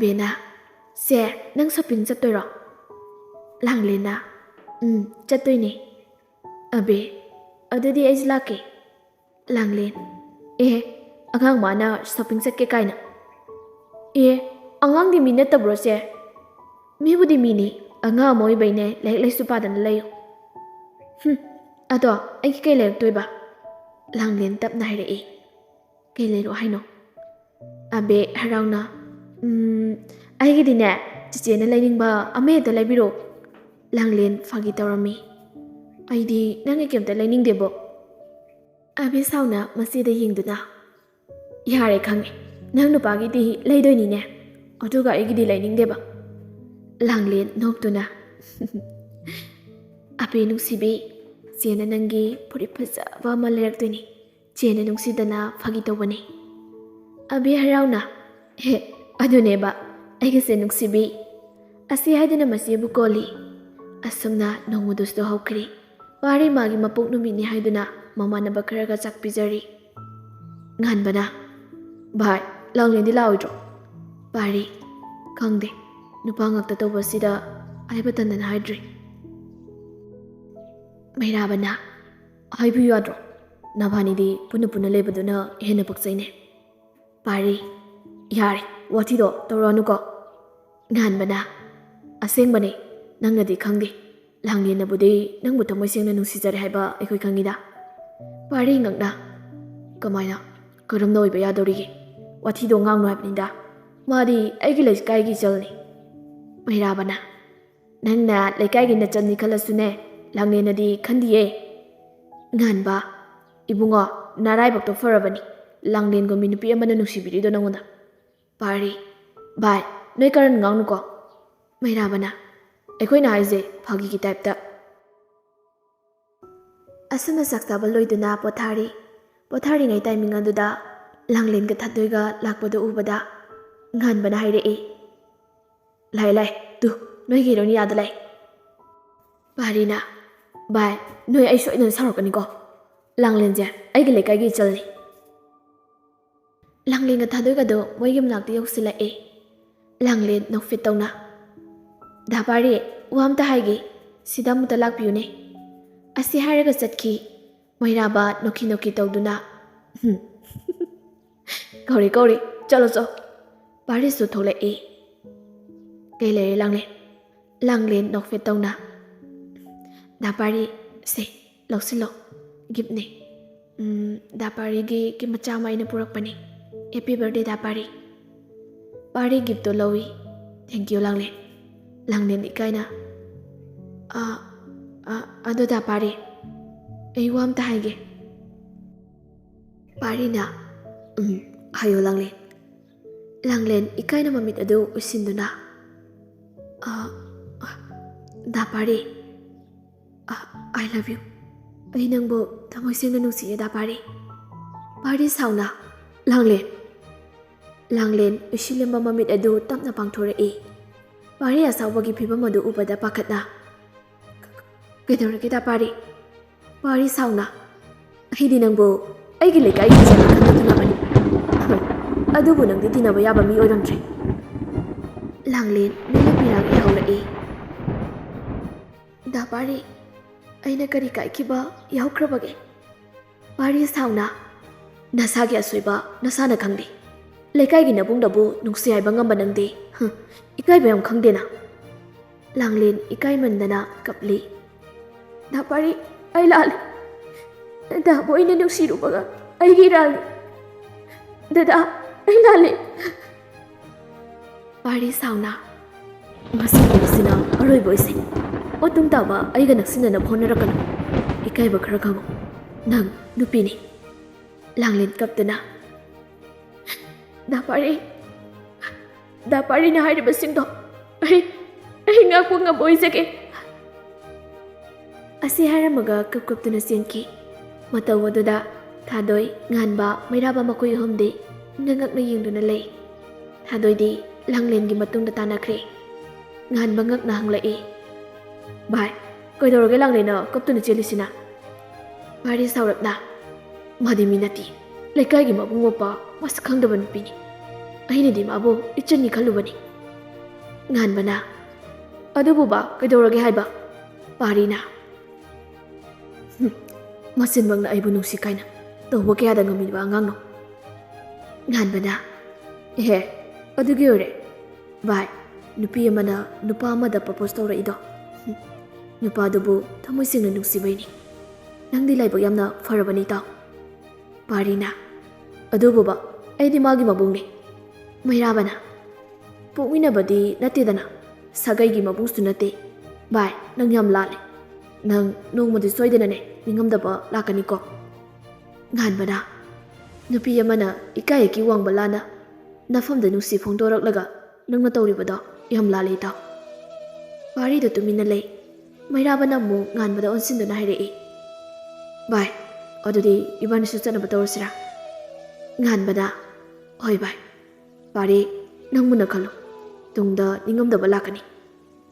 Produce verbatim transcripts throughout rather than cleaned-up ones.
ꯑꯕꯦꯅ, "ꯁꯦ, ꯅꯪ ꯁꯣꯄꯤꯡ ꯆꯠꯇꯣꯏꯔꯣ?" ꯂꯥꯡꯂꯦꯟꯅ, "ꯎꯝ, ꯆꯠꯇꯣꯏꯅꯦ꯫" ꯑꯕꯦ, "ꯑꯗꯨꯗꯤ ꯑꯩꯁꯨ ꯂꯥꯛꯀꯦ꯫" ꯂꯥꯡꯂꯦꯟ, "ꯑꯦ, ꯑꯉꯥꯡ ꯃꯥꯅ ꯁꯣꯄꯤꯡ ꯆꯠꯀꯦ ꯀꯥꯏꯅ꯫ ꯑꯦ, ꯑꯉꯥꯡꯗꯤ ꯃꯤ ꯅꯠꯇꯕ꯭ꯔꯣ ꯁꯦ? ꯃꯤꯕꯨꯗꯤ ꯃꯤꯅꯤ, ꯑꯉꯥꯡ ꯑꯃ ꯑꯣꯏꯕꯩꯅꯦ, ꯂꯥꯏꯔꯤꯛ ꯂꯥꯏꯁꯨ ꯄꯥꯗꯅ ꯂꯩꯌꯨ꯫" "ꯍꯨꯝ, ꯑꯗꯣ ꯑꯩꯒꯤ ꯀꯩ ꯂꯩꯔꯛꯇꯣꯏꯕ?" ꯂꯥꯡꯂꯦꯟ ꯇꯞꯅ ꯍꯥꯏꯔꯛꯏ꯫ "ꯀꯩ ꯂꯩꯔꯛꯑꯣ ꯍꯥꯏꯅꯣ?" ꯑꯕꯦ ꯍꯔꯥꯎꯅ, "ꯎꯝ, ꯑꯩꯒꯤꯗꯤꯅꯦ, ꯆꯤꯆꯦꯅ ꯂꯩꯅꯤꯡꯕ ꯑꯃ ꯍꯦꯛꯇ ꯂꯩꯕꯤꯔꯛꯑꯣ꯫" ꯂꯥꯡꯂꯦꯟ ꯐꯥꯒꯤ ꯇꯧꯔꯝꯃꯤ꯫ "ꯑꯩꯗꯤ ꯅꯪꯒꯤ ꯀꯩꯝꯇ ꯂꯩꯅꯤꯡꯗꯦꯕꯣ꯫" ꯑꯕꯦ ꯁꯥꯎꯅ ꯃꯆꯦꯗ ꯌꯦꯡꯗꯨꯅ, "ꯌꯥꯔꯦ, ꯈꯪꯉꯦ, ꯅꯪ ꯅꯨꯄꯥꯒꯤꯗꯤ ꯂꯩꯗꯣꯏꯅꯤꯅꯦ, ꯑꯗꯨꯒ ꯑꯩꯒꯤꯗꯤ ꯂꯩꯅꯤꯡꯗꯦꯕ꯫" ꯂꯥꯡꯂꯦꯟ ꯅꯣꯛꯇꯨꯅ, "ꯑꯕꯦ ꯅꯨꯡꯁꯤꯕꯤ, ꯆꯦꯅ ꯅꯪꯒꯤ ꯐꯨꯔꯤꯠ ꯐꯖꯕ ꯑꯃ ꯂꯩꯔꯛꯇꯣꯏꯅꯤ, ꯆꯦꯅ ꯅꯨꯡꯁꯤꯗꯅ ꯐꯥꯒꯤ ꯇꯧꯕꯅꯤ꯫" ꯑꯕꯦ ꯍꯔꯥꯎꯅ, "ꯍꯦ, ꯑꯗꯨꯅꯦꯕ ꯑꯩꯒꯤꯁꯦ ꯅꯨꯡꯁꯤꯕꯤ꯫" ꯑꯁꯤ ꯍꯥꯏꯗꯨꯅ ꯃꯆꯦꯕꯨ ꯀꯣꯜꯂꯤ꯫ ꯑꯁꯨꯝꯅ ꯅꯣꯡꯃꯗꯨꯁꯨ ꯍꯧꯈ꯭ꯔꯦ꯫ ꯄꯥꯔꯤ ꯃꯥꯒꯤ ꯃꯄꯣꯛ ꯅꯨꯃꯤꯠꯅꯤ ꯍꯥꯏꯗꯨꯅ ꯃꯃꯥꯟꯅꯕ ꯈꯔꯒ ꯆꯥꯛ ꯄꯤꯖꯔꯤ꯫ ꯉꯥꯟꯕꯅ, "ꯚꯥꯏ, ꯂꯥꯡꯂꯦꯟꯗꯤ ꯂꯥꯛꯑꯣꯏꯗ꯭ꯔꯣ?" ꯄꯥꯔꯤ, "ꯈꯪꯗꯦ, ꯅꯨꯄꯥ ꯉꯥꯛꯇ ꯇꯧꯕꯁꯤꯗ ꯍꯥꯏꯕ ꯇꯟꯗꯅ ꯍꯥꯏꯗ꯭ꯔꯤ꯫" ꯃꯩꯔꯥꯕꯅ, "ꯍꯥꯏꯕꯤꯌꯨ ꯌꯥꯗ꯭ꯔꯣ? ꯅꯕꯥꯅꯤꯗꯤ ꯄꯨꯟꯅ ꯄꯨꯟꯅ ꯂꯩꯕꯗꯨꯅ ꯍꯦꯟꯅ ꯄꯛꯆꯩꯅꯦ꯫" ꯄꯥꯔꯤ, "ꯌꯥꯔꯦ, ꯋꯥꯊꯤꯗꯣ ꯇꯧꯔꯛꯑꯅꯨꯀꯣ꯫" ꯉꯥꯟꯕꯅ, "ꯑꯁꯦꯡꯕꯅꯦ, ꯅꯪꯅꯗꯤ ꯈꯪꯗꯦ꯫ ꯂꯥꯡꯂꯦꯟꯅꯕꯨꯗꯤ ꯅꯪꯕꯨ ꯊꯃꯣꯏ ꯁꯦꯡꯅ ꯅꯨꯡꯁꯤꯖꯔꯦ ꯍꯥꯏꯕ ꯑꯩꯈꯣꯏ ꯈꯪꯉꯤꯗ꯫" ꯄꯥꯔꯤ ꯉꯛꯅ, "ꯀꯃꯥꯏꯅ? ꯀꯔꯝꯅ ꯑꯣꯏꯕ ꯌꯥꯗꯧꯔꯤꯒꯦ? ꯋꯥꯊꯤꯗꯣ ꯉꯥꯡꯅꯨ ꯍꯥꯏꯕꯅꯤꯗ꯫ ꯃꯥꯗꯤ ꯑꯩꯒꯤ ꯂꯩꯀꯥꯏꯒꯤ ꯏꯆꯜꯅꯤ꯫" ꯃꯩꯔꯥꯕꯅ, "ꯅꯪꯅ ꯂꯩꯀꯥꯏꯒꯤ ꯅꯆꯜꯅꯤ ꯈꯜꯂꯁꯨꯅꯦ, ꯂꯥꯡꯂꯦꯟꯅꯗꯤ ꯈꯟꯗꯤꯌꯦ꯫" ꯉꯥꯟꯕ, "ꯏꯕꯨꯡꯉꯣ, ꯅꯔꯥꯏꯕꯛꯇꯣ ꯐꯔꯕꯅꯤ, ꯂꯥꯡꯂꯦꯟꯒꯨꯝꯕꯤ ꯅꯨꯄꯤ ꯑꯃꯅ ꯅꯨꯡꯁꯤꯕꯤꯔꯤꯗꯣ ꯅꯪꯉꯣꯟꯗ꯫" ꯄꯥꯔꯤ, "ꯚꯥꯏ, ꯅꯣꯏ ꯀꯔꯟ ꯉꯥꯡꯅꯨꯀꯣ꯫" ꯃꯩꯔꯥꯕꯅ, "ꯑꯩꯈꯣꯏꯅ ꯍꯥꯏꯁꯦ ꯐꯥꯒꯤꯒꯤ ꯇꯥꯏꯞꯇ꯫" ꯑꯁꯨꯝꯅ ꯆꯥꯛ ꯆꯥꯕ ꯂꯣꯏꯗꯨꯅ ꯄꯣꯊꯥꯔꯤ꯫ ꯄꯣꯊꯥꯔꯤꯉꯩ ꯇꯥꯏꯃꯤꯡ ꯑꯗꯨꯗ ꯂꯥꯡꯂꯦꯟꯒ ꯊꯥꯗꯣꯏꯒ ꯂꯥꯛꯄꯗꯨ ꯎꯕꯗ ꯉꯥꯟꯕꯅ ꯍꯥꯏꯔꯛꯏ, "ꯂꯥꯛꯑꯦ, ꯂꯥꯛꯑꯦ, ꯇꯨ, ꯅꯣꯏꯒꯤ ꯍꯦꯔꯣꯅꯤ ꯑꯥꯗ ꯂꯥꯛꯑꯦ꯫" ꯄꯥꯔꯤꯅ, "ꯚꯥꯏ, ꯅꯣꯏ ꯑꯩ ꯁꯣꯏꯗꯅ ꯁꯥꯎꯔꯛꯀꯅꯤꯀꯣ꯫ ꯂꯥꯡꯂꯦꯟꯁꯦ ꯑꯩꯒꯤ ꯂꯩꯀꯥꯏꯒꯤ ꯏꯆꯜꯅꯤ꯫" ꯂꯥꯡꯂꯦꯟꯒ ꯊꯥꯗꯣꯏꯒꯗꯣ ꯃꯣꯏꯒꯤ ꯃꯅꯥꯛꯇ ꯌꯧꯁꯤꯜꯂꯛꯑꯦ꯫ ꯂꯥꯡꯂꯦꯟ ꯅꯣꯛꯐꯦꯠ ꯇꯧꯅ, "ꯗꯥ ꯄꯥꯔꯤ, ꯋꯥ ꯑꯝꯇ ꯍꯥꯏꯒꯦ, ꯁꯤꯗ ꯑꯃꯨꯛꯇ ꯂꯥꯛꯄꯤꯌꯨꯅꯦ"꯫ ꯑꯁꯤ ꯍꯥꯏꯔꯒ ꯆꯠꯈꯤ꯫ ꯃꯩꯔꯥꯕ ꯅꯣꯛꯈꯤ ꯅꯣꯛꯈꯤ ꯇꯧꯗꯨꯅ, "ꯎꯝ, ꯀꯧꯔꯦ, ꯀꯧꯔꯦ, ꯆꯠꯂꯣ, ꯆꯠꯂꯣ"꯫ ꯄꯥꯔꯤꯁꯨ ꯊꯣꯛꯂꯛꯏ꯫ "ꯀꯩ ꯂꯩꯔꯦ ꯂꯥꯡꯂꯦꯟ?" ꯂꯥꯡꯂꯦꯟ ꯅꯣꯛꯐꯦꯠ ꯇꯧꯅ, "ꯗꯥ ꯄꯥꯔꯤ, ꯁꯦ, ꯂꯧꯁꯤꯜꯂꯣ, gift ꯅꯦ꯫ ꯎꯝ, ꯗꯥ ꯄꯥꯔꯤꯒꯤ gift ꯃꯆꯥ ꯑꯃ ꯑꯩꯅ ꯄꯨꯔꯛꯄꯅꯤ꯫ Happy birthday, ꯗꯥ ꯄꯥꯔꯤ"꯫ ꯄꯥꯔꯤ gift ꯇꯣ ꯂꯧꯏ꯫ "Thank you, ꯂꯥꯡꯂꯦꯟ"꯫ ꯂꯥꯡꯂꯦꯟ ꯏꯀꯥꯏꯅ, "ꯑ, ꯑ, ꯑꯗꯣ ꯗꯥ ꯄꯥꯔꯤ, ꯑꯩ ꯋꯥ ꯑꯝꯇ ꯍꯥꯏꯒꯦ"꯫ ꯄꯥꯔꯤꯅ, "ꯎꯝ, ꯍꯥꯏꯌꯣ ꯂꯥꯡꯂꯦꯟ"꯫ ꯂꯥꯡꯂꯦꯟ ꯏꯀꯥꯏꯅ ꯃꯃꯤꯠ ꯑꯗꯨ ꯎꯏꯁꯤꯟꯗꯨꯅ, "ꯑ, ꯑ, ꯗꯥ ꯄꯥꯔꯤ, ꯑ, I love you꯫ ꯑꯩ ꯅꯪꯕꯨ ꯊꯃꯣꯏ ꯁꯦꯡꯅ ꯅꯨꯡꯁꯤꯌꯦ, ꯗꯥ ꯄꯥꯔꯤ"꯫ ꯄꯥꯔꯤ ꯁꯥꯎꯅ, "ꯂꯥꯡꯂꯦꯟ"꯫ ꯂꯥꯡꯂꯦꯟ ꯎꯏꯁꯤꯜꯂꯝꯕ ꯃꯃꯤꯠ ꯑꯗꯨ ꯇꯞꯅ ꯄꯥꯡꯊꯣꯔꯛꯏ꯫ ꯄꯥꯔꯤ ꯑꯁꯥꯎꯕꯒꯤ ꯐꯤꯚꯝ ꯑꯗꯨ ꯎꯕꯗ ꯄꯥꯈꯠꯅ, "ꯀꯩꯗꯧꯔꯒꯦ, ꯗꯥ ꯄꯥꯔꯤ?" ꯄꯥꯔꯤ ꯁꯥꯎꯅ, "ꯑꯩꯗꯤ ꯅꯪꯕꯨ ꯑꯩꯒꯤ ꯂꯩꯀꯥꯏꯒꯤ ꯏꯆꯟꯅꯤ ꯈꯟꯅꯗꯨꯅꯕꯅꯤ꯫ ꯍꯣꯏ, ꯑꯗꯨꯕꯨ ꯅꯪꯗꯤ ꯇꯤꯟꯅꯕ ꯌꯥꯕ ꯃꯤ ꯑꯣꯏꯔꯝꯗ꯭ꯔꯦ"꯫ ꯂꯥꯡꯂꯦꯟ ꯃꯤꯅ ꯄꯤꯔꯥꯡ ꯏꯍꯧꯔꯛꯏ꯫ "ꯗꯥ ꯄꯥꯔꯤ, ꯑꯩꯅ ꯀꯔꯤ ꯀꯥꯏꯈꯤꯕ ꯌꯥꯎꯈ꯭ꯔꯕꯒꯦ?" ꯄꯥꯔꯤ ꯁꯥꯎꯅ, "ꯅꯁꯥꯒꯤ ꯑꯁꯣꯏꯕ ꯅꯁꯥꯅ ꯈꯪꯗꯦ꯫ ꯂꯩꯀꯥꯏꯒꯤ ꯅꯕꯨꯡꯗꯕꯨ ꯅꯨꯡꯁꯤ ꯍꯥꯏꯕ ꯉꯝꯕ ꯅꯪꯗꯤ, ꯍꯨꯝ, ꯏꯀꯥꯏꯕ ꯌꯥꯝ ꯈꯪꯗꯦꯅ"꯫ ꯂꯥꯡꯂꯦꯟ ꯏꯀꯥꯏꯃꯟꯗꯅ ꯀꯞꯂꯤ꯫ "ꯗꯥ ꯄꯥꯔꯤ, ꯑꯩ ꯂꯥꯜꯂꯦ꯫ ꯗꯗꯥꯕꯨ ꯑꯩꯅ ꯅꯨꯡꯁꯤꯔꯨꯕꯒ ꯑꯩꯒꯤ ꯏꯔꯥꯜꯅꯤ꯫ ꯗꯗꯥ, ꯑꯩ ꯂꯥꯜꯂꯦ"꯫ ꯄꯥꯔꯤ ꯁꯥꯎꯅ, "ꯃꯁꯤꯒꯨꯝꯕꯁꯤꯅ ꯑꯔꯣꯏꯕ ꯑꯣꯏꯁꯦ꯫ ꯃꯇꯨꯡ ꯇꯥꯕ ꯑꯩꯒ ꯅꯛꯁꯤꯟꯅꯅꯕ ꯍꯣꯠꯅꯔꯛꯀꯅꯨ꯫ ꯏꯀꯥꯏꯕ ꯈꯔ ꯈꯪꯉꯨ꯫ ꯅꯪ ꯅꯨꯄꯤꯅꯤ"꯫ ꯂꯥꯡꯂꯦꯟ ꯀꯞꯇꯨꯅ, "ꯗꯥ ꯄꯥꯔꯤ, ꯗꯥ ꯄꯥꯔꯤꯅ ꯍꯥꯏꯔꯤꯕꯁꯤꯡꯗꯣ ꯑꯩ, ꯑꯩ ꯉꯥꯛꯄ ꯉꯝꯕ ꯑꯣꯏꯖꯒꯦ"꯫ ꯑꯁꯤ ꯍꯥꯏꯔꯝꯃꯒ ꯀꯞ ꯀꯞꯇꯨꯅ ꯆꯦꯟꯈꯤ꯫ ꯃꯇꯧ ꯑꯗꯨꯗ ꯊꯥꯗꯣꯏ, ꯉꯥꯟꯕ, ꯃꯩꯔꯥꯕ ꯃꯈꯣꯏ ꯑꯍꯨꯝꯗꯤ ꯉꯛ ꯉꯛꯅ ꯌꯦꯡꯗꯨꯅ ꯂꯩ꯫ ꯊꯥꯗꯣꯏꯗꯤ ꯂꯥꯡꯂꯦꯟꯒꯤ ꯃꯇꯨꯡꯗ ꯇꯥꯟꯅꯈ꯭ꯔꯦ꯫ ꯉꯥꯟꯕ ꯉꯛꯅ ꯍꯪꯂꯛꯏ, "ꯚꯥꯏ, ꯀꯩꯗꯧꯔꯒꯦ ꯂꯥꯡꯂꯦꯟꯅ ꯀꯞꯇꯨꯅ ꯆꯦꯜꯂꯤꯁꯤꯅ?" ꯄꯥꯔꯤ ꯁꯥꯎꯔꯞꯅ, "ꯃꯥꯗꯤ ꯃꯤ ꯅꯠꯇꯦ, ꯂꯩꯀꯥꯏꯒꯤ ꯃꯕꯨꯡ ꯃꯧꯄ꯭ꯋꯥ ꯃꯁꯛ ꯈꯪꯗꯕ ꯅꯨꯄꯤꯅꯤ꯫ ꯑꯩꯅꯗꯤ ꯃꯥꯕꯨ ꯏꯆꯟꯅꯤ ꯈꯜꯂꯨꯕꯅꯤ꯫ ꯉꯥꯟꯕꯅ, "ꯑꯗꯨꯕꯨ ꯕꯥ, ꯀꯩꯗꯧꯔꯒꯦ ꯍꯥꯏꯕ?" ꯄꯥꯔꯤꯅ, "ꯍꯨꯝ, ꯃꯆꯤꯟꯃꯛꯅ ꯑꯩꯕꯨ ꯅꯨꯡꯁꯤ ꯀꯥꯏꯅ ꯇꯧꯕ ꯀꯌꯥꯗ ꯉꯝꯃꯤꯕ ꯑꯉꯥꯡꯅꯣ?" ꯉꯥꯟꯕꯅ, "ꯑꯦꯍꯦ, ꯑꯗꯨꯒꯤ ꯑꯣꯏꯔꯦ꯫ ꯚꯥꯏ, ꯅꯨꯄꯤ ꯑꯃꯅ ꯅꯨꯄꯥ ꯑꯃꯗ propose ꯇꯧꯔꯛꯏꯗꯣ, ꯍꯨꯝ, ꯅꯨꯄꯥꯗꯨꯕꯨ ꯊꯃꯣꯏ ꯁꯦꯡꯅ ꯅꯨꯡꯁꯤꯕꯩꯅꯤ꯫ ꯅꯪꯗꯤ ꯂꯥꯏꯕꯛ ꯌꯥꯝꯅ ꯐꯔꯕꯅꯤ, ꯏꯇꯥꯎ꯫" ꯄꯥꯔꯤꯅ, "ꯑꯗꯨꯕꯨꯕ, ꯑꯩꯗꯤ ꯃꯥꯒꯤ ꯃꯕꯨꯡꯅꯤ꯫ ꯃꯩꯔꯥꯕꯅ, ꯄꯣꯛꯃꯤꯟꯅꯕꯗꯤ ꯅꯠꯇꯦꯗꯅ, ꯁꯥꯒꯩꯒꯤ ꯃꯕꯨꯡꯁꯨ ꯅꯠꯇꯦ꯫ ꯚꯥꯏ, ꯅꯪ ꯌꯥꯝ ꯂꯥꯜꯂꯦ꯫ ꯅꯪ ꯅꯣꯡꯃꯗꯤ ꯁꯣꯏꯗꯅꯅꯦ ꯅꯤꯡꯉꯝꯗꯕ ꯂꯥꯛꯀꯅꯤꯀꯣ꯫" ꯉꯥꯟꯕꯅ, "ꯅꯨꯄꯤ ꯑꯃꯅ ꯏꯀꯥꯏ ꯏꯀꯤ ꯋꯥꯡꯕ ꯂꯥꯟꯅ ꯅꯐꯝꯗ ꯅꯨꯡꯁꯤ ꯐꯣꯡꯗꯣꯔꯛꯂꯒ ꯅꯪꯅ ꯇꯧꯔꯤꯕꯗꯣ ꯌꯥꯝ ꯂꯥꯜꯂꯦ, ꯏꯇꯥꯎ꯫" ꯄꯥꯔꯤꯗꯣ ꯇꯨꯃꯤꯟꯅ ꯂꯩ꯫ ꯃꯩꯔꯥꯕꯅ ꯑꯃꯨꯛ ꯉꯥꯟꯕꯗ ꯑꯣꯟꯁꯤꯟꯗꯨꯅ ꯍꯥꯏꯔꯛꯏ, "ꯚꯥꯏ, ꯑꯗꯨꯗꯤ ꯏꯕꯥꯅꯤꯁꯨ ꯆꯠꯅꯕ ꯇꯧꯔꯁꯤꯔꯥ?" ꯉꯥꯟꯕꯅ, "ꯍꯣꯏ ꯚꯥꯏ, ꯄꯥꯔꯤ, ꯅꯪ ꯃꯨꯟꯅ ꯈꯜꯂꯨ꯫ ꯇꯨꯡꯗ ꯅꯤꯡꯉꯝꯗꯕ ꯂꯥꯛꯀꯅꯤ꯫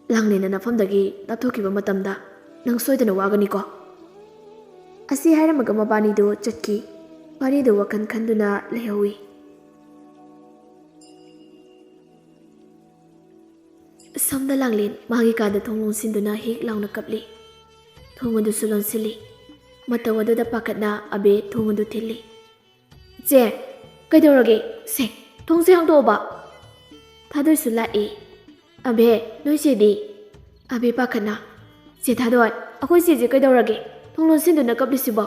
ꯂꯥꯡꯂꯦꯟꯅ ꯅꯐꯝꯗꯒꯤ ꯂꯥꯞꯊꯣꯛꯈꯤꯕ ꯃꯇꯝꯗ ꯅꯪ ꯁꯣꯏꯗꯅ ꯋꯥꯒꯅꯤꯀꯣ꯫" ꯑꯁꯤ ꯍꯥꯏꯔꯝꯃꯒ ꯃꯕꯥꯅꯤꯗꯨ ꯆꯠꯈꯤ꯫ ꯄꯥꯔꯤꯗꯨ ꯋꯥꯈꯜ ꯈꯟꯗꯨꯅ ꯂꯩꯍꯧꯏ꯫ ꯁꯣꯝꯗ ꯂꯥꯡꯂꯦꯟ ꯃꯥꯒꯤ ꯀꯥꯗ ꯊꯣꯡ ꯂꯣꯟꯁꯤꯟꯗꯨꯅ ꯍꯤꯛ ꯂꯥꯎꯅ ꯀꯞꯂꯤ꯫ ꯊꯣꯡ ꯑꯗꯨꯁꯨ ꯂꯣꯟꯁꯤꯜꯂꯤ꯫ ꯃꯇꯧ ꯑꯗꯨꯗ ꯄꯥꯈꯠꯅ ꯑꯕꯦ ꯊꯣꯡ ꯑꯗꯨ ꯊꯤꯜꯂꯤ꯫ "ꯆꯦ, ꯀꯩꯗꯧꯔꯒꯦ? ꯁꯦ, ꯊꯣꯡꯁꯦ ꯍꯥꯡꯗꯣꯛꯑꯣꯕ꯫" ꯊꯥꯗꯣꯏꯁꯨ ꯂꯥꯛꯏ꯫ "ꯑꯕꯦ, ꯅꯣꯏ ꯆꯦꯗꯤ?" ꯑꯕꯦ ꯄꯥꯈꯠꯅ, "ꯆꯦ ꯊꯥꯗꯣꯏ, ꯑꯩꯈꯣꯏ ꯆꯦꯁꯦ ꯀꯩꯗꯧꯔꯒꯦ? ꯊꯣꯡ ꯂꯣꯟꯁꯤꯟꯗꯨꯅ ꯀꯞꯂꯤꯁꯤꯕꯣ?"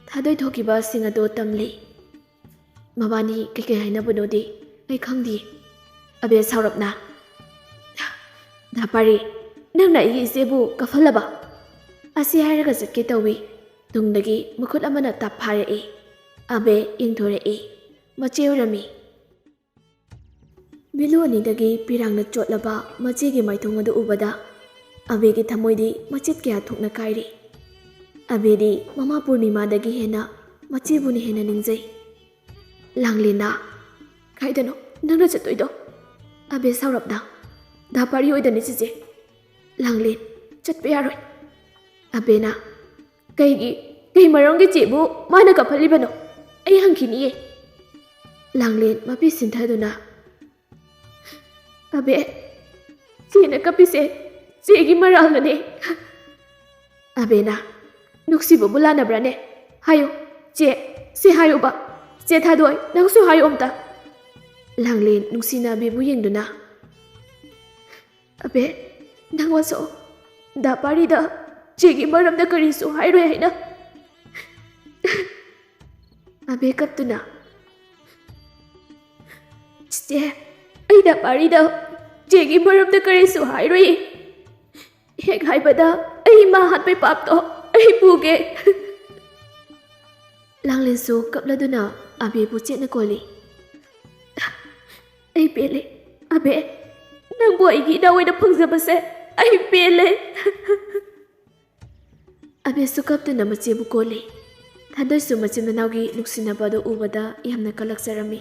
ꯊꯥꯗꯣꯏ ꯊꯣꯛꯈꯤꯕꯁꯤꯡ ꯑꯗꯨ ꯇꯝꯂꯤ꯫ "ꯃꯕꯥꯅꯤ ꯀꯩꯀꯩ ꯍꯥꯏꯅꯕꯅꯣꯗꯤ ꯑꯩ ꯈꯪꯗꯦ꯫" ꯑꯕꯦ ꯁꯥꯎꯔꯞꯅ, "ꯗꯥ ꯄꯥꯔꯤ, ꯅꯪꯅ ꯑꯩꯒꯤ ꯏꯆꯦꯕꯨ ꯀꯞꯍꯜꯂꯕ?" ꯑꯁꯤ ꯍꯥꯏꯔꯒ ꯆꯠꯀꯦ ꯇꯧꯏ꯫ ꯇꯨꯡꯗꯒꯤ ꯃꯈꯨꯠ ꯑꯃꯅ ꯇꯞ ꯐꯥꯔꯛꯏ꯫ ꯑꯕꯦ ꯌꯦꯡꯊꯣꯔꯛꯏ꯫ ꯃꯆꯦ ꯑꯣꯏꯔꯝꯃꯤ꯫ ꯃꯤꯠꯂꯨ ꯑꯅꯤꯗꯒꯤ ꯄꯤꯔꯥꯡꯅ ꯆꯣꯠꯂꯕ ꯃꯆꯦꯒꯤ ꯃꯥꯏꯊꯣꯡ ꯑꯗꯨ ꯎꯕꯗ ꯑꯕꯦꯒꯤ ꯊꯃꯣꯏꯗꯤ ꯃꯆꯦꯠ ꯀꯌꯥ ꯊꯣꯛꯅ ꯀꯥꯏꯔꯤ꯫ ꯑꯕꯦꯗꯤ ꯃꯃꯥ ꯄꯨꯔꯅꯤꯃꯥꯗꯒꯤ ꯍꯦꯟꯅ ꯃꯆꯦꯕꯨꯅ ꯍꯦꯟꯅ ꯅꯤꯡꯖꯩ꯫ ꯂꯥꯡꯂꯦꯟꯅ, "ꯀꯥꯏꯗꯅꯣ ꯅꯪꯅ ꯆꯠꯇꯣꯏꯗꯣ?" ꯑꯕꯦ ꯁꯥꯎꯔꯞꯅ, "ꯗꯥ ꯄꯥꯔꯤ ꯍꯣꯏꯗꯅꯤ ꯆꯤꯆꯦ꯫" ꯂꯥꯡꯂꯦꯟ, "ꯆꯠꯄ ꯌꯥꯔꯣꯏ꯫" ꯑꯕꯦꯅ, "ꯀꯩꯒꯤ? ꯀꯩ ꯃꯔꯝꯒꯤ ꯆꯦꯕꯨ ꯃꯥꯅ ꯀꯞꯍꯜꯂꯤꯕꯅꯣ? ꯑꯩ ꯍꯪꯈꯤꯅꯤꯌꯦ꯫" ꯂꯥꯡꯂꯦꯟ ꯃꯄꯤ ꯁꯤꯟꯊꯗꯨꯅ, "ꯑꯕꯦ, ꯆꯦꯅ ꯀꯞꯄꯤꯁꯦ ꯆꯦꯒꯤ ꯃꯔꯥꯜꯅꯅꯦ꯫" ꯑꯕꯦꯅ, "ꯅꯨꯡꯁꯤꯕꯕꯨ ꯂꯥꯟꯅꯕ꯭ꯔꯥꯅꯦ? ꯍꯥꯏꯌꯨ, ꯆꯦ, ꯁꯤ ꯍꯥꯏꯌꯨꯕ꯫ ꯆꯦ ꯊꯥꯗꯣꯏ, ꯅꯪꯁꯨ ꯍꯥꯏꯌꯨ ꯑꯝꯇ꯫" ꯂꯥꯡꯂꯦꯟ ꯅꯨꯡꯁꯤꯅ ꯑꯕꯦꯕꯨ ꯌꯦꯡꯗꯨꯅ, "ꯑꯕꯦ, ꯅꯪ ꯋꯥꯁꯛꯑꯣ꯫ ꯗꯥ ꯄꯥꯔꯤꯗ ꯆꯦꯒꯤ ꯃꯔꯝꯗ ꯀꯔꯤꯁꯨ ꯍꯥꯏꯔꯣꯏ ꯍꯥꯏꯅ꯫" ꯑꯕꯦ ꯀꯞꯇꯨꯅ, "ꯆꯦ, ꯑꯩ ꯗꯥ ꯄꯥꯔꯤꯗ ꯆꯦꯒꯤ ꯃꯔꯝꯗ ꯀꯔꯤꯁꯨ ꯍꯥꯏꯔꯣꯏ꯫ ꯍꯦꯛ ꯍꯥꯏꯕꯗ ꯑꯩ ꯏꯃꯥ ꯍꯥꯠꯄꯩ ꯄꯥꯞꯇꯣ ꯑꯩ ꯄꯨꯒꯦ꯫" ꯂꯥꯡꯂꯦꯟꯁꯨ ꯀꯞꯂꯗꯨꯅ ꯑꯕꯦꯕꯨ ꯆꯦꯠꯅ ꯀꯣꯜꯂꯤ꯫ "ꯑꯩ ꯄꯦꯜꯂꯦ꯫ ꯑꯕꯦ, ꯅꯪꯕꯨ ꯑꯩꯒꯤ ꯏꯅꯥꯎ ꯑꯣꯏꯅ ꯐꯪꯖꯕꯁꯦ ꯑꯩ ꯄꯦꯜꯂꯦ꯫" ꯑꯕꯦꯁꯨ ꯀꯞꯇꯨꯅ ꯃꯆꯦꯕꯨ ꯀꯣꯜꯂꯤ꯫ ꯊꯥꯗꯣꯏꯁꯨ ꯃꯆꯤꯟ ꯃꯅꯥꯎꯒꯤ ꯅꯨꯡꯁꯤꯅꯕ ꯑꯗꯨ ꯎꯕꯗ ꯌꯥꯝꯅ ꯀꯜꯂꯛꯆꯔꯝꯃꯤ꯫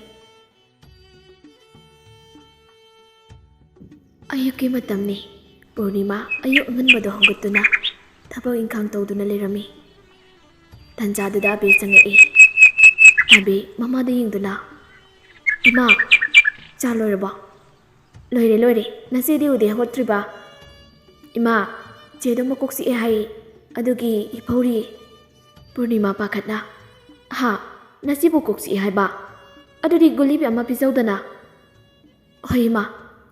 ꯑꯌꯨꯛꯀꯤ ꯃꯇꯝꯅꯤ꯫ ꯄꯨꯔꯅꯤꯃꯥ ꯑꯌꯨꯛ ꯑꯉꯟꯕꯗ ꯍꯧꯒꯠꯇꯨꯅ ꯊꯕꯛ ꯏꯪꯈꯥꯡ ꯇꯧꯗꯨꯅ ꯂꯩꯔꯝꯃꯤ꯫ ꯇꯟꯖꯥꯗꯨꯗ ꯑꯕꯦ ꯆꯪꯉꯛꯏ꯫ ꯑꯕꯦ ꯃꯃꯥꯗ ꯌꯦꯡꯗꯨꯅ, "ꯏꯃꯥ, ꯆꯥ ꯂꯣꯏꯔꯕꯣ?" "ꯂꯣꯏꯔꯦ, ꯂꯣꯏꯔꯦ꯫ ꯅꯆꯦꯗꯤ ꯎꯗꯦ, ꯍꯧꯒꯠꯇ꯭ꯔꯤꯕ?" "ꯏꯃꯥ, ꯆꯦꯗꯣ ꯃꯀꯣꯛ ꯆꯤꯛꯑꯦ ꯍꯥꯏꯌꯦ, ꯑꯗꯨꯒꯤ ꯍꯤꯞꯍꯧꯔꯤꯌꯦ꯫" ꯄꯨꯔꯅꯤꯃꯥ ꯄꯥꯈꯠꯅ, "ꯍꯥ? ꯅꯆꯦꯕꯨ ꯀꯣꯛ ꯆꯤꯛꯑꯦ ꯍꯥꯏꯕ? ꯑꯗꯨꯗꯤ ꯒꯨꯂꯤ ꯑꯃ ꯄꯤꯖꯧꯗꯅ꯫" "ꯍꯣꯏ ꯏꯃꯥ,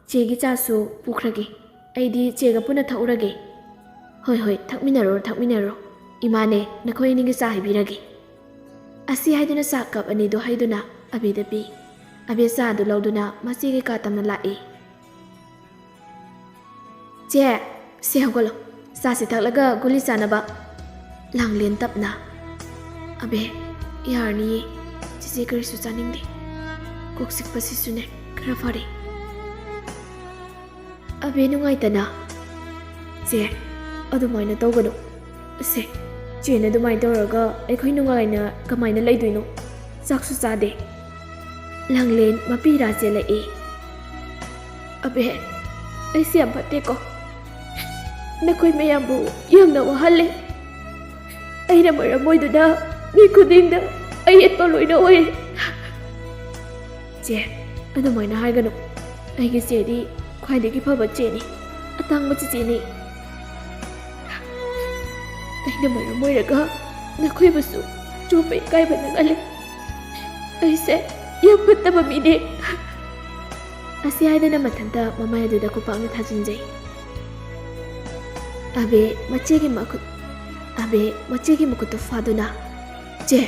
ꯆꯦꯒꯤ ꯆꯥꯁꯨ ꯄꯨꯈ꯭ꯔꯒꯦ꯫ ꯑꯩꯗꯤ ꯆꯦꯒ ꯄꯨꯟꯅ ꯊꯛꯎꯔꯒꯦ꯫" "ꯍꯣꯏ, ꯍꯣꯏ, ꯊꯛꯃꯤꯟꯅꯔꯣ, ꯊꯛꯃꯤꯟꯅꯔꯣ꯫ ꯏꯃꯥꯅꯦ, ꯅꯈꯣꯏ ꯑꯅꯤꯒꯤ ꯆꯥ ꯍꯩꯕꯤꯔꯒꯦ꯫" ꯑꯁꯤ ꯍꯥꯏꯗꯨꯅ ꯆꯥ ꯀꯞ ꯑꯅꯤꯗꯨ ꯍꯩꯗꯨꯅ ꯑꯕꯦꯗ ꯄꯤ꯫ ꯑꯕꯦ ꯆꯥ ꯑꯗꯨ ꯂꯧꯗꯨꯅ ꯃꯆꯦꯒꯤ ꯀꯥ ꯇꯝꯅ ꯂꯥꯛꯏ꯫ "ꯆꯦ, ꯁꯦ ꯍꯧꯒꯠꯂꯣ꯫ ꯆꯥꯁꯦ ꯊꯛꯂꯒ ꯒꯨꯂꯤ ꯆꯥꯅꯕ꯫" ꯂꯥꯡꯂꯦꯟ ꯇꯞꯅ, "ꯑꯕꯦ, ꯌꯥꯔꯅꯤꯌꯦ꯫ ꯆꯤꯆꯦ ꯀꯔꯤꯁꯨ ꯆꯥꯅꯤꯡꯗꯦ꯫ ꯀꯣꯛ ꯆꯤꯛꯄꯁꯤꯁꯨꯅꯦ ꯈꯔ ꯐꯔꯦ꯫" ꯑꯕꯦ ꯅꯨꯡꯉꯥꯏꯇꯅ, "ꯆꯦ, ꯑꯗꯨꯃꯥꯏꯅ ꯇꯧꯒꯅꯨ꯫ ꯁꯦ, ꯆꯦꯅ ꯑꯗꯨꯃꯥꯏꯅ ꯇꯧꯔꯒ ꯑꯩꯈꯣꯏ ꯅꯨꯡꯉꯥꯏꯅ ꯀꯃꯥꯏꯅ ꯂꯩꯗꯣꯏꯅꯣ? ꯆꯥꯛꯁꯨ ꯆꯥꯗꯦ꯫" ꯂꯥꯡꯂꯦꯟ ꯃꯄꯤ ꯏꯔꯥ ꯆꯦꯜꯂꯛꯏ꯫ "ꯑꯕꯦ, ꯑꯩꯁꯦ ꯌꯥꯝ ꯐꯠꯇꯦꯀꯣ꯫ ꯅꯈꯣꯏ ꯃꯌꯥꯝꯕꯨ ꯌꯥꯝꯅ ꯋꯥꯍꯜꯂꯦ꯫ ꯑꯩꯅ ꯃꯔꯝ ꯑꯣꯏꯗꯨꯅ ꯃꯤ ꯈꯨꯗꯤꯡꯗ ꯑꯌꯦꯠꯄ ꯂꯣꯏꯅ ꯑꯣꯏꯔꯦ꯫" ꯆꯦ, ꯑꯗꯨꯃꯥꯏꯅ ꯍꯥꯏꯒꯅꯨ꯫ ꯑꯩꯒꯤ ꯆꯦꯗꯤ ꯈ꯭ꯋꯥꯏꯗꯒꯤ ꯐꯕ ꯆꯦꯅꯤ, ꯑꯇꯥꯡꯕ ꯆꯤꯆꯦꯅꯤ꯫ ꯑꯩꯅ ꯃꯔꯝ ꯑꯣꯏꯔꯒ ꯅꯈꯣꯏꯕꯨꯁꯨ ꯆꯣꯞꯄ ꯏꯀꯥꯏꯕ ꯅꯪꯍꯜꯂꯦ꯫ ꯑꯩꯁꯦ ꯌꯥꯝ ꯐꯠꯇꯕ ꯃꯤꯅꯦ꯫ ꯑꯁꯤ ꯍꯥꯏꯗꯅ ꯃꯊꯟꯇ ꯃꯃꯥꯏ ꯑꯗꯨꯗ ꯈꯨꯄꯥꯛꯅ ꯊꯥꯖꯤꯟꯖꯩ꯫ ꯑꯕꯦ ꯃꯆꯦꯒꯤ ꯃꯈꯨꯠ ꯑꯕꯦ ꯃꯆꯦꯒꯤ ꯃꯈꯨꯠꯇꯨ ꯐꯥꯗꯨꯅ, "ꯆꯦ,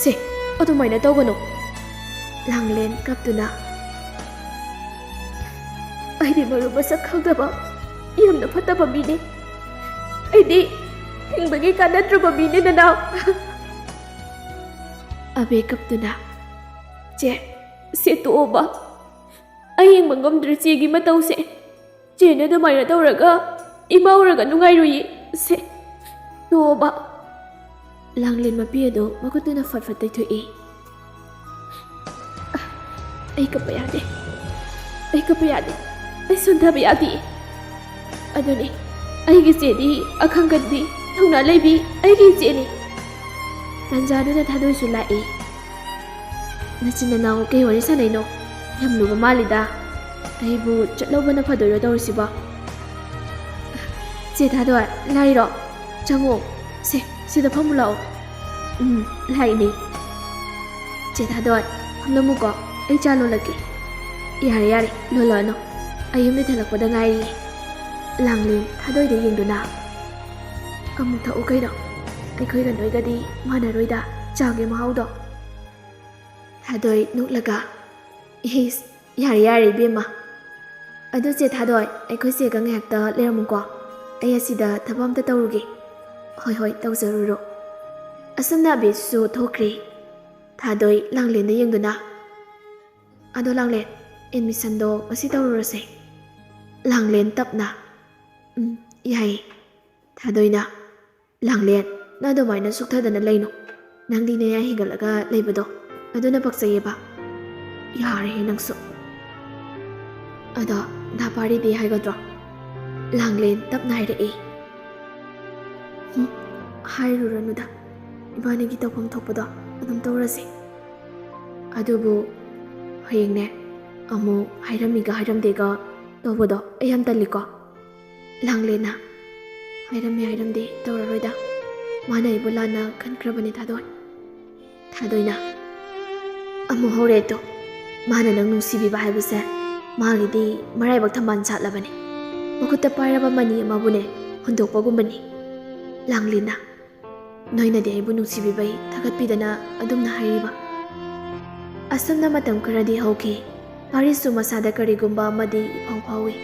ꯁꯦ, ꯑꯗꯨꯃꯥꯏꯅ ꯇꯧꯒꯅꯨ꯫" ꯂꯥꯡꯂꯦꯟ ꯀꯞꯇꯨꯅ, "ꯑꯩꯗꯤ ꯃꯔꯨꯞ ꯃꯁꯛ ꯈꯪꯗꯕ ꯌꯥꯝꯅ ꯐꯠꯇꯕ ꯃꯤꯅꯤ꯫ ꯑꯩꯗꯤ ꯍꯤꯡꯕꯒꯤ ꯀꯥꯟꯅꯗ꯭ꯔꯕ ꯃꯤꯅꯤ, ꯅꯅꯥꯎ꯫" ꯑꯕꯦ ꯀꯞꯇꯨꯅ, "ꯆꯦ, ꯁꯦ ꯇꯣꯛꯑꯣꯕ꯫ ꯑꯩ ꯌꯦꯡꯕ ꯉꯝꯗ꯭ꯔꯦ ꯆꯦꯒꯤ ꯃꯇꯧꯁꯦ꯫ ꯆꯦꯅ ꯑꯗꯨꯃꯥꯏꯅ ꯇꯧꯔꯒ ꯏꯃꯥ ꯎꯔꯒ ꯅꯨꯡꯉꯥꯏꯔꯣꯏꯌꯦ꯫ ꯁꯦ, ꯇꯣꯛꯑꯣꯕ꯫" ꯂꯥꯡꯂꯦꯟ ꯃꯄꯤ ꯑꯗꯨ ꯃꯈꯨꯠꯇꯨꯅ ꯐꯠ ꯐꯠ ꯇꯩꯊꯣꯛꯏ꯫ "ꯑꯩ ꯀꯞꯄ ꯌꯥꯗꯦ꯫ ꯑꯩ ꯀꯞꯄ ꯌꯥꯗꯦ꯫ ꯑꯩ ꯁꯣꯟꯊꯕ ꯌꯥꯗꯦ꯫ ꯑꯗꯨꯅꯤ, ꯑꯩꯒꯤ ꯏꯆꯦꯗꯤ ꯑꯈꯪ ꯀꯟꯕꯤ, ꯊꯧꯅꯥ ꯂꯩꯕꯤ ꯑꯩꯒꯤ ꯏꯆꯦꯅꯤ꯫" ꯇꯥꯟꯖꯥꯗꯨꯗ ꯊꯥꯗꯣꯏꯁꯨ ꯂꯥꯛꯏ꯫ "ꯅꯆꯤꯟ ꯅꯅꯥꯎ ꯀꯩ ꯋꯥꯔꯤ ꯁꯥꯟꯅꯩꯅꯣ? ꯌꯥꯝ ꯂꯨꯕ ꯃꯥꯜꯂꯤꯗ꯫ ꯑꯩꯕꯨ ꯆꯠꯂꯧꯕꯅ ꯐꯗꯣꯏꯔꯣ ꯇꯧꯔꯤꯁꯤꯕꯣ?" "ꯆꯦ ꯊꯥꯗꯣꯏ, ꯂꯥꯛꯏꯔꯣ? ꯆꯪꯉꯣ꯫ ꯁꯦ, ꯁꯤꯗ ꯐꯝꯃꯨ ꯂꯥꯛꯑꯣ꯫" "ꯎꯝ, ꯂꯥꯛꯏꯅꯦ꯫" "ꯆꯦ ꯊꯥꯗꯣꯏ, ꯐꯝꯂꯝꯃꯨꯀꯣ, ꯑꯩ ꯆꯥ ꯂꯣꯜꯂꯛꯀꯦ꯫" "ꯌꯥꯔꯦ, ꯌꯥꯔꯦ, ꯂꯣꯜꯂꯛꯑꯅꯨ꯫ ꯑꯩ ꯌꯨꯝꯗ ꯊꯤꯜꯂꯛꯄꯗ ꯉꯥꯏꯔꯤꯌꯦ꯫" ꯂꯥꯡꯂꯦꯟ ꯊꯥꯗꯣꯏꯗ ꯌꯦꯡꯗꯨꯅ, "ꯑꯃꯨꯛ ꯊꯛꯎ ꯀꯩꯅꯣ꯫ ꯑꯩꯈꯣꯏꯒ ꯅꯣꯏꯒꯗꯤ ꯃꯥꯟꯅꯔꯣꯏꯗ ꯆꯥꯒꯤ ꯃꯍꯥꯎꯗꯣ꯫" ꯊꯥꯗꯣꯏ ꯅꯣꯛꯂꯒ, "ꯏꯁ, ꯌꯥꯔꯦ, ꯌꯥꯔꯦ, ꯏꯕꯦꯝꯃ꯫ ꯑꯗꯨ ꯆꯦ ꯊꯥꯗꯣꯏ, ꯑꯩꯈꯣꯏ ꯆꯦꯒ ꯉꯥꯏꯍꯥꯛꯇ ꯂꯩꯔꯝꯃꯨꯀꯣ꯫ ꯑꯩ ꯑꯁꯤꯗ ꯊꯕꯛ ꯑꯝꯇ ꯇꯧꯔꯨꯒꯦ꯫" "ꯍꯣꯏ, ꯍꯣꯏ, ꯇꯧꯖꯔꯨꯔꯣ꯫" ꯑꯁꯨꯝꯅ ꯑꯕꯦꯁꯨ ꯊꯣꯛꯈ꯭ꯔꯦ꯫ ꯊꯥꯗꯣꯏ ꯂꯥꯡꯂꯦꯟꯗ ꯌꯦꯡꯗꯨꯅ, "ꯑꯗꯣ ꯂꯥꯡꯂꯦꯟ, ꯑꯦꯗꯃꯤꯁꯟꯗꯣ ꯉꯁꯤ ꯇꯧꯔꯨꯔꯁꯦ꯫" ꯂꯥꯡꯂꯦꯟ ꯇꯞꯅ, "ꯎꯝ, ꯌꯥꯏꯌꯦ꯫" ꯊꯥꯗꯣꯏꯅ, "ꯂꯥꯡꯂꯦꯟ, ꯅꯪ ꯑꯗꯨꯃꯥꯏꯅ ꯁꯨꯛꯊꯗꯅ ꯂꯩꯅꯨ꯫ ꯅꯪꯗꯤ ꯅꯌꯥ ꯍꯤꯒꯠꯂꯒ ꯂꯩꯕꯗꯣ, ꯑꯗꯨꯅ ꯄꯛꯆꯩꯌꯦꯕ꯫" "ꯌꯥꯔꯦꯍꯦ ꯅꯪꯁꯨ꯫ ꯑꯗꯣ ꯗꯥ ꯄꯥꯔꯤꯗꯤ ꯍꯥꯏꯒꯗ꯭ꯔꯣ?" ꯂꯥꯡꯂꯦꯟ ꯇꯞꯅ ꯍꯥꯏꯔꯛꯏ꯫ "ꯍꯨꯝ, ꯍꯥꯏꯔꯨꯔꯅꯨꯗ꯫ ꯏꯕꯥꯅꯤꯒꯤ ꯇꯧꯐꯝ ꯊꯣꯛꯄꯗꯣ ꯑꯗꯨꯝ ꯇꯧꯔꯁꯤ꯫" "ꯑꯗꯨꯕꯨ ꯍꯌꯦꯡꯅꯦ ꯑꯃꯨꯛ ꯍꯥꯏꯔꯝꯃꯤꯒ ꯍꯥꯏꯔꯝꯗꯦꯒ ꯇꯧꯕꯗꯣ ꯑꯩ ꯌꯥꯝ ꯇꯜꯂꯤꯀꯣ꯫ ꯂꯥꯡꯂꯦꯟꯅ, "ꯍꯥꯏꯔꯝꯃꯤ ꯍꯥꯏꯔꯝꯗꯦ ꯇꯧꯔꯔꯣꯏꯗ꯫ ꯃꯥꯅ ꯑꯩꯕꯨ ꯂꯥꯟꯅ ꯈꯟꯈ꯭ꯔꯕꯅꯦ ꯊꯥꯗꯣꯏ꯫" ꯊꯥꯗꯣꯏꯅ, "ꯑꯃꯨꯛ ꯍꯧꯔꯦ ꯇꯣ꯫ ꯃꯥꯅ ꯅꯪ ꯅꯨꯡꯁꯤꯕꯤꯕ ꯍꯥꯏꯕꯁꯦ ꯃꯥꯒꯤꯗꯤ ꯃꯔꯥꯏꯕꯛ ꯊꯝꯕꯥꯜ ꯁꯥꯠꯂꯕꯅꯤ꯫ ꯃꯈꯨꯠꯇ ꯄꯥꯏꯔꯕ ꯃꯅꯤ ꯑꯃꯕꯨꯅꯦ ꯍꯨꯟꯗꯣꯛꯄꯒꯨꯝꯕꯅꯤ꯫" ꯂꯥꯡꯂꯦꯟꯅ, "ꯅꯣꯏꯅꯗꯤ ꯑꯩꯕꯨ ꯅꯨꯡꯁꯤꯕꯤꯕꯩ ꯊꯥꯒꯠꯄꯤꯗꯅ ꯑꯗꯨꯝꯅ ꯍꯥꯏꯔꯤꯕ꯫" ꯑꯁꯨꯝꯅ ꯃꯇꯝ ꯈꯔꯗꯤ ꯍꯧꯈꯤ꯫ ꯄꯥꯔꯤꯁꯨ ꯃꯁꯥꯗ ꯀꯔꯤꯒꯨꯝꯕ ꯑꯃꯗꯤ ꯏꯐꯥꯎ ꯐꯥꯎꯏ꯫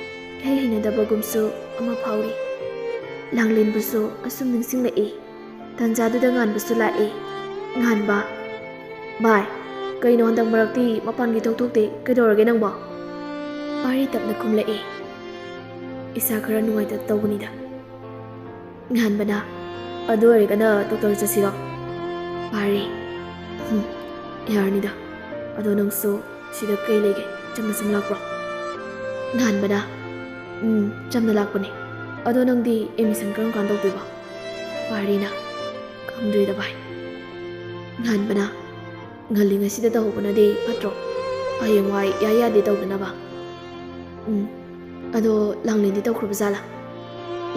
ꯏꯍꯩ ꯍꯩꯅꯗꯕꯒꯨꯝꯁꯨ ꯑꯃ ꯐꯥꯎꯔꯤ꯫ ꯂꯥꯡꯂꯦꯟꯕꯨꯁꯨ ꯑꯁꯨꯝ ꯅꯤꯡꯁꯤꯡꯂꯛꯏ꯫ ꯇꯟꯖꯥꯗꯨꯗ ꯉꯥꯟꯕꯁꯨ ꯂꯥꯛꯏ꯫ ꯉꯥꯟꯕ, "ꯚꯥꯏ, ꯀꯩꯅꯣ ꯍꯟꯗꯛ ꯃꯔꯛꯇꯤ ꯃꯄꯥꯟꯒꯤ ꯊꯣꯛꯊꯣꯛꯇꯦ, ꯀꯩꯗꯧꯔꯒꯦ ꯅꯪꯕꯣ?" ꯄꯥꯔꯤ ꯇꯞꯅ ꯈꯨꯝꯂꯛꯏ, "ꯏꯁꯥ ꯈꯔ ꯅꯨꯡꯉꯥꯏꯇ ꯇꯧꯕꯅꯤꯗ꯫" ꯉꯥꯟꯕꯅ, "ꯑꯗꯨ ꯑꯣꯏꯔꯒꯅ ꯗꯣꯛꯇꯔ ꯆꯠꯁꯤꯔꯣ?" ꯄꯥꯔꯤ, "ꯎꯝ, ꯌꯥꯔꯅꯤꯗ꯫ ꯑꯗꯣ ꯅꯪꯁꯨ ꯁꯤꯗ ꯀꯩ ꯂꯩꯒꯦ? ꯆꯝꯅ ꯁꯨꯝ ꯂꯥꯛꯄ꯭ꯔꯣ?" ꯉꯥꯟꯕꯅ, "ꯎꯝ, ꯆꯝꯅ ꯂꯥꯛꯄꯅꯦ꯫ ꯑꯗꯣ ꯅꯪꯗꯤ ꯑꯦꯗꯃꯤꯁꯟ ꯀꯔꯝ ꯀꯥꯟ ꯇꯧꯗꯣꯏꯕ?" ꯄꯥꯔꯤꯅ, "ꯈꯪꯗ꯭ꯔꯤꯗ ꯚꯥꯏ꯫" ꯉꯥꯟꯕꯅ, "ꯉꯜꯂꯤꯉꯩꯁꯤꯗ ꯇꯧꯍꯧꯕꯅꯗꯤ ꯐꯠꯇ꯭ꯔꯣ? ꯍꯌꯦꯡꯋꯥꯏ ꯌꯥ ꯌꯥꯗꯦ ꯇꯧꯗꯅꯕ꯫" "ꯎꯝ, ꯑꯗꯣ ꯂꯥꯡꯂꯦꯟꯗꯤ ꯇꯧꯈ꯭ꯔꯕ ꯖꯥꯠꯂꯥ?"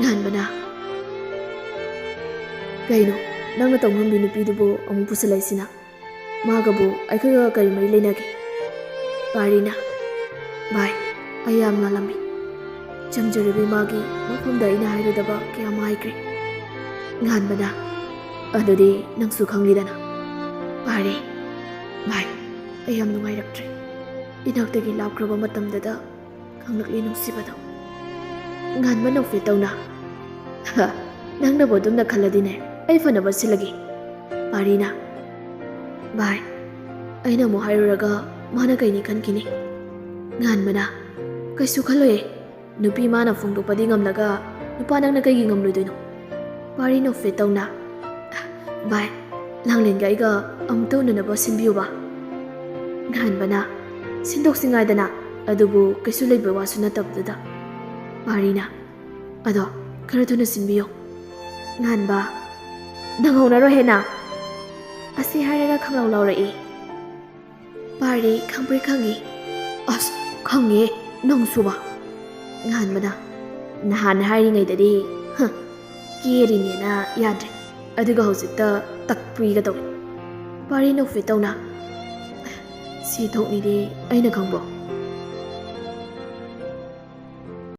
ꯉꯥꯟꯕꯅ, "ꯀꯩꯅꯣ, ꯅꯪꯅ ꯇꯧ ꯉꯝꯕꯤ ꯅꯨꯄꯤꯗꯨꯕꯨ ꯑꯃꯨꯛ ꯄꯨꯁꯤꯜꯂꯛꯏꯁꯤꯅ? ꯃꯥꯒꯕꯨ ꯑꯩꯈꯣꯏꯒ ꯀꯔꯤ ꯃꯔꯤ ꯂꯩꯅꯒꯦ?" ꯄꯥꯔꯤꯅ, "ꯚꯥꯏ, ꯑꯩ ꯌꯥꯝ ꯂꯥꯜꯂꯝꯃꯤ꯫ ꯆꯝꯖꯔꯕꯤ ꯃꯥꯒꯤ ꯃꯐꯝꯗ ꯑꯩꯅ ꯍꯥꯏꯔꯨꯗꯕ ꯀꯌꯥ ꯑꯃ ꯍꯥꯏꯈ꯭ꯔꯦ꯫" ꯉꯥꯟꯕꯅ, "ꯑꯗꯨꯗꯤ ꯅꯪꯁꯨ ꯈꯪꯂꯤꯗꯅ꯫" ꯄꯥꯔꯤ, "ꯚꯥꯏ, ꯑꯩ ꯌꯥꯝ ꯅꯨꯡꯉꯥꯏꯔꯛꯇ꯭ꯔꯦ꯫ ꯏꯅꯥꯛꯇꯒꯤ ꯂꯥꯞꯈ꯭ꯔꯕ ꯃꯇꯝꯗꯗ ꯈꯪꯂꯛꯂꯤ ꯅꯨꯡꯁꯤꯕꯗꯣ꯫" ꯉꯥꯟꯕ ꯅꯣꯛꯐꯦꯠ ꯇꯧꯅ, "ꯍ, ꯅꯪꯅꯕꯨ ꯑꯗꯨꯝꯅ ꯈꯜꯂꯗꯤꯅꯦ, ꯑꯩ ꯐꯅꯕ ꯁꯤꯜꯂꯒꯦ꯫" ꯄꯥꯔꯤꯅ, "ꯚꯥꯏ, ꯑꯩꯅ ꯑꯃꯨꯛ ꯍꯥꯏꯔꯨꯔꯒ ꯃꯥꯅ ꯀꯩꯅꯤ ꯈꯟꯈꯤꯅꯤ꯫" ꯉꯥꯟꯕꯅ, "ꯀꯩꯁꯨ ꯈꯜꯂꯣꯏꯌꯦ꯫ ꯅꯨꯄꯤ ꯃꯥꯅ ꯐꯣꯡꯗꯣꯛꯄꯗꯤ ꯉꯝꯂꯒ ꯅꯨꯄꯥ ꯅꯪꯅ ꯀꯩꯒꯤ ꯉꯝꯂꯣꯏꯗꯣꯏꯅꯣ?" ꯄꯥꯔꯤ ꯅꯣꯛꯐꯦꯠ ꯇꯧꯅ, "ꯚꯥꯏ, ꯂꯥꯡꯂꯦꯟꯒ ꯑꯩꯒ ꯑꯃꯨꯛꯇ ꯎꯅꯅꯕ ꯁꯤꯟꯕꯤꯌꯨꯕ꯫" ꯉꯥꯟꯕꯅ, "ꯁꯤꯟꯗꯣꯛꯁꯤ ꯉꯥꯏꯗꯅ, ꯑꯗꯨꯕꯨ ꯀꯩꯁꯨ ꯂꯩꯕ ꯋꯥꯁꯨ ꯅꯠꯇꯕꯗꯨꯗ꯫" ꯄꯥꯔꯤꯅ, "ꯑꯗꯣ ꯈꯔ ꯊꯨꯅ ꯁꯤꯟꯕꯤꯌꯨ꯫" ꯉꯥꯟꯕ, "ꯅꯪꯍꯧꯅꯔꯣꯏ ꯍꯦꯟꯅ꯫" ꯑꯁꯤ ꯍꯥꯏꯔꯒ ꯈꯪꯂꯥꯎ ꯂꯥꯎꯔꯛꯏ꯫ ꯄꯥꯔꯤ ꯈꯪꯕ꯭ꯔꯤ ꯈꯪꯉꯤ꯫ ꯑꯁ, ꯈꯪꯉꯦ, ꯅꯪꯁꯨꯕ꯫ ꯉꯍꯥꯟꯕꯅ ꯅꯍꯥꯟ ꯍꯥꯏꯔꯤꯉꯩꯗꯗꯤ, ꯍ, ꯀꯦꯔꯤꯅꯦꯅ ꯌꯥꯗ꯭ꯔꯦ꯫ ꯑꯗꯨꯒ ꯍꯧꯖꯤꯛꯇ ꯇꯛꯄ꯭ꯔꯤꯒ ꯇꯧꯏ꯫ ꯄꯥꯔꯤ ꯅꯣꯛꯐꯦꯠ ꯇꯧꯅ, "ꯁꯤ ꯊꯣꯛꯅꯤꯗꯤ ꯑꯩꯅ ꯈꯪꯕ꯭ꯔꯣ?"